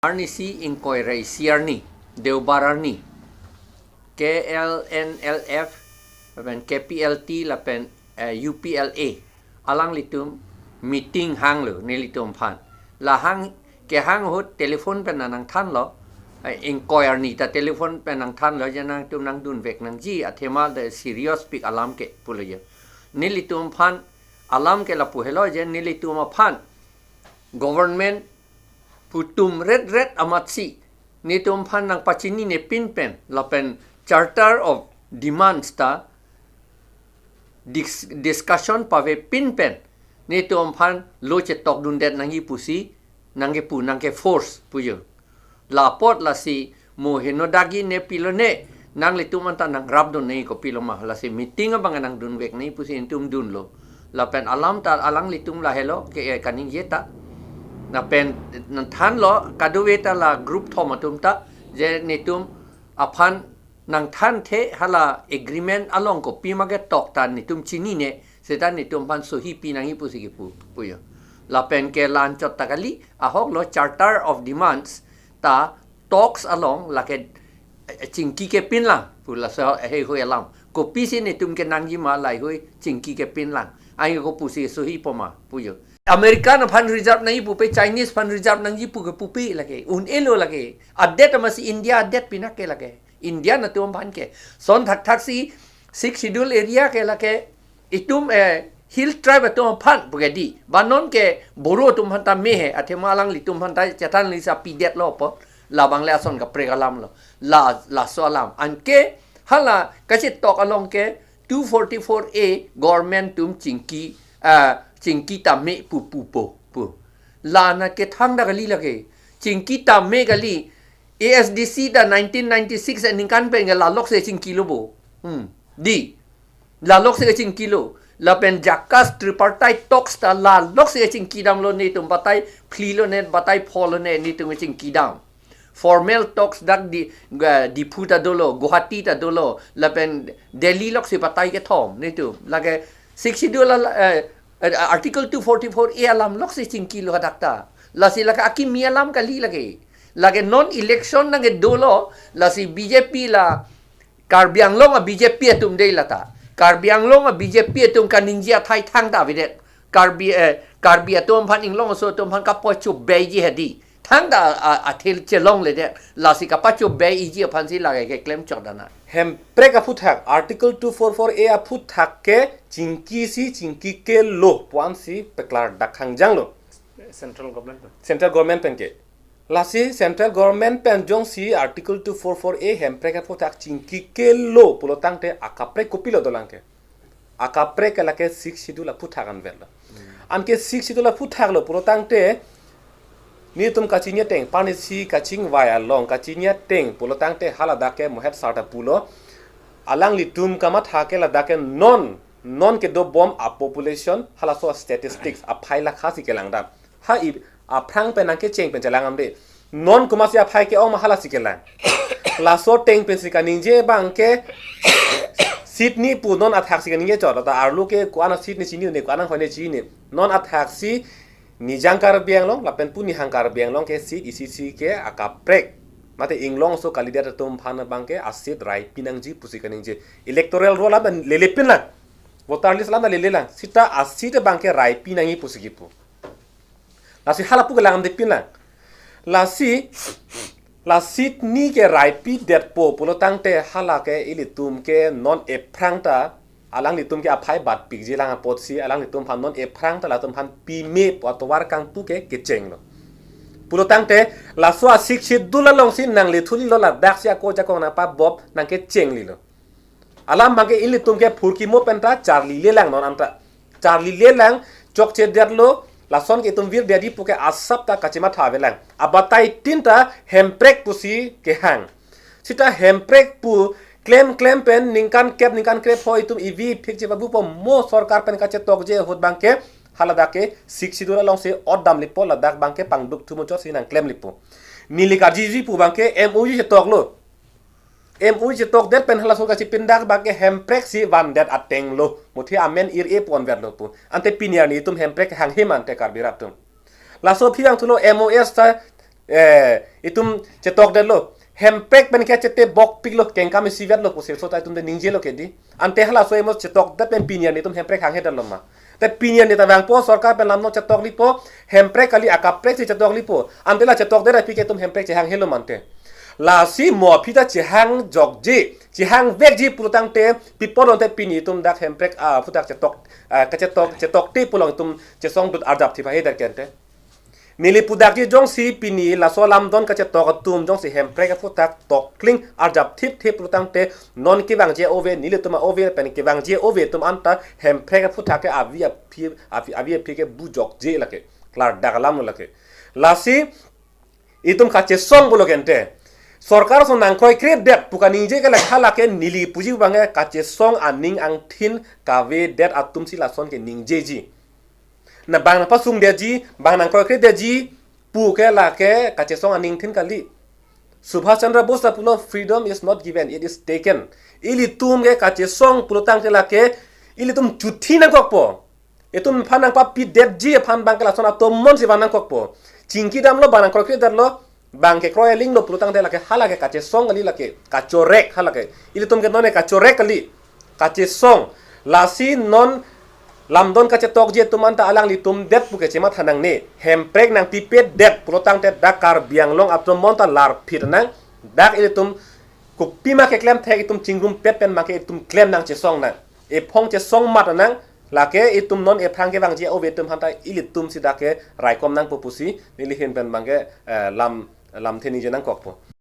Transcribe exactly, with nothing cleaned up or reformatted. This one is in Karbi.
arnisi ingkoi ra isi arni, Deobar arni, K L N L F, lapen K P L T, lapen eh, U P L A, alanglitum meeting hanglo nelitum aphan. La hang, kehang ahut telephone pen nangthanlo, eh, ingkoi arni ta telephone pen nangthanlo, je nangtum nangdunvek nangji, athema the serious pik alam ke pulo je. Nelitum aphan alam ke lapu helo je, nelitum aphan government pu tum ret ret amatsi netum aphan nangpachinine pin pen, lapen Charter of Demands ta dis-, discussion pave pin pen, netum aphan lo chetokdundet nangji pusi nangkepu, nangke force pu jo. La apot lasi mo henodagi ne pilone, nanglitum anta nangrapdun nangji kopilo ma, lasi meeting abang nangdunvek nangji pusi netum dunlo. Lapen alam ta alanglitum lahelo ke, eh, kaningje ta. Lapen nangthanlo kadokave ta la group thom atum ta, je netum aphan nangthanthe, hala agreement along kopi ma ketok ta netum chinine, seta netum aphan sohi pi nangji pusi kepu, pu jo. Lapen ke la anchot ta kali, ahoklo Charter of Demands ta talks along lake, eh, chingki ke pinlang pu, laso heihui alam. Kopisi netum kenangji ma, laheihui chingki ke pinlang. Ai ko pusi sohipo ma pu jo. American aphan reserve nangji pupe, Chinese aphan reserve nangji pu ke pupe lake. Un-elo lake. Adet amatsi India adet pinake lake. India atum aphan ke. Lason thakthak si Sixth Schedule area ke lake itum, eh, hill tribe atum aphan pu ke di. Ba non ke Boro atum aphan ta me he, athema alanglitum aphan ta chethan lisa pidetlo po. Labang le ason kaprek alamlo. La, laso alam. Anke hala kachetok along ke two forty-four A government atum chingki, ah, chingki tame pu pupo pu. La na kethang ta kali lake. Chingki tame kali. A S D C ta nineteen ninety-six aningkan pen ke la lok si chingkilo bo. Hmm. Di. La lok si chingkilo. Lapen JACAS tripartite talks ta la lok si chingkidamlo, netum batai phli lone, batai pho lone, netum chingkidam. Formal talks dak di, ga, Diphu ta dolo, Guwahati ta dolo, lapen Delhi lok si batai kethom, netum. Lake Sixth Schedule la, eh, eh, Article two forty-four A alam lok si chingkilo hadak ta. Lasi lake akimi alam kali lake. Lake non election nangkedolo, lasi B J P la, Karbi Anglong a B J P atum dei lata. Karbi Anglong a B J P atum kaningje athai thangta avedet. Karbi, eh, Karbi atum aphan, Inglong aso atum aphan kapachobeiji hedi. Thangta a, a, athil chelongledet. Lasi kapachobeiji aphansi lake keklem chot dana. Hemprek aphuthak, Article two forty-four A aphuthak ke chingki si chingki kelo pu-ansi peklardak hangjanglo. Central government pen. Central government pen ke. Lasi Central Government pen jongsi Article two forty-four A Hemprek aphuthak chingki kelo pulo tangte akaprek kopilo dolang ke. Akaprek ke lake Sixth Schedule aphuthak anvetlo. Anke Sixth Schedule aphuthak lo pulo tangte netum kachini ateng, parnisi kachingvai along kachini ateng pulo tangte haladak ke mohet sarta pulo. Alanglitum kamatha ke ladak ke non, non kedobom a population, halaso statistics aphai lakha si kelangdam. Ha i aphrang pen nangkecheng pen chelang amde. Non komatsi aphai ke-ong ma, halasi kelang. Laso ateng pensi kaningje abang ke seat ni pu non athak si kaningje chot. Ta arlo ke ko-an a seat ni chini ne, ko-an anghoi ne chini. Non athak si Nijang Karbi Anglong lapen pu Nihang Karbi Anglong ke seat isi isi ke akaprek. Mate Inglong aso kalidet atum aphan abang ke a seat raipi nangji pusi kaningje. Electoral roll alam ta lele pinlang. Voter list alam ta lele lang. Seta a seat abang ke raipi nangji pusi kipu. Lasi hala pu kelang amde pinlang. Lasi, la seat ni ke raipidetpo pulo tangte hala ke ilitum ke non ephrang ta, alanglitum ke aphai batpikji lang apotsi alanglitum aphan non ephrang ta latum aphan pime pu atovar kangpu ke kechenglo. Pulo tangte laso a Sixth Schedule alongsi nanglethulilo, ladaksi ako ajakong nangpabop nangkechenglilo. Alam abang ke ilitum ke phurkimo pen ta charlile lang non anta. Charlile lang, chokchedetlo, lason ke itum virdetji pu ke asap ta kachematha avelang. Abatai tin ta Hemprek pusi kehang. Seta Hemprek pu klem klem pen ningkan kep ningkan krepho itum ivi phikche babu po mo sorkar pen kachetokje ahut abang ke haladak ke Sixth Schedule alongsi otdam lipo, ladak abang ke pangduk thumu chotsi nangklem lipo. Neli karjuji pu abang ke M O U chetoklo. M O U chetokdet pen halaso kachipindak abang ke Hemprek si vandet atenglo. Muthe amen ir-e ponvetlo pu. Ante pini arni itum Hemprek hanghe ma ante Karbi rat atum. Laso aphi abang thulo M O S ta Eh, itum chetokdetlo. Hemprek pen ke chete bokpiklo, kengkam isivetlo pusi so ta itum de ningjelo ke di. Ante halaso emos chetokdet pen pini an itum hemprek hanghe detlo ma. Te pini an ta vangpo sorkar pen lam non chetok lipo, hemprek kali, akaprek si chetok lipo. Ante la chetokdet aphi ke itum hemprek chehanghelo mante. Lasi mo aphi ta chehang jokji, chehang vekji pulotangte, pi apot ante pini itum dak hemprek aphuthak chetok, ah, kachetok, chetokte pu along itum chesongdut arjap thip ahe der kente. Neli pudakji jongsi pini laso lamdon kachetok atum jongsi hemprek aphuthak tokling arjap thipthip pulotangte non kevangji ove, nelitum ove pen kevangji ove atum anta hemprek aphuthak ke avi aphi, avi, avi aphi ke bujokje lake. Klardak alamlo lake. Lasi itum kachesong pulo kente. Sorkar ason nangkroikredet pu kaningje ke lake halake neli puji abang ke kachesong aning angthin kavedet atum si lason keningjeji. Na bang nangpasungdetji, bang nangkroikredetji pu ke lake kachesong aningthin kali. Subhash Chandra Bose ta pulo, "Freedom is not given, it is taken." Ilitum ke kachesong pulotangte lake ilitum chuthi nangkokpo. Itum aphan nangpapidetji aphan bang ke lason atomon si van nangkokpo. Chingki damlo, bang nangkroikredetlo, bang kekroi alinglo pulotangte lake halake kachesong kali lake, kachorek halake. Ilitum ke nonke kachorek kali, kachesong. Lasi non lamdon kachetokji atum anta alanglitum det pu ke chematha nangne. Hemprek nangpipedet pulotangte dak Karbi Anglong atomon ta larphit nang. Dak ilitum kopima keklem thek itum chingrumpet pen make itum klem nang, chesong nang. Ephong chesong mat nang, lake itum non ephrang kevangji ove atum aphanta ilitum si dak ke raikom nangpo pusi neli ahin pen bang ke, eh, lam, lamthe ningje nangkokpo.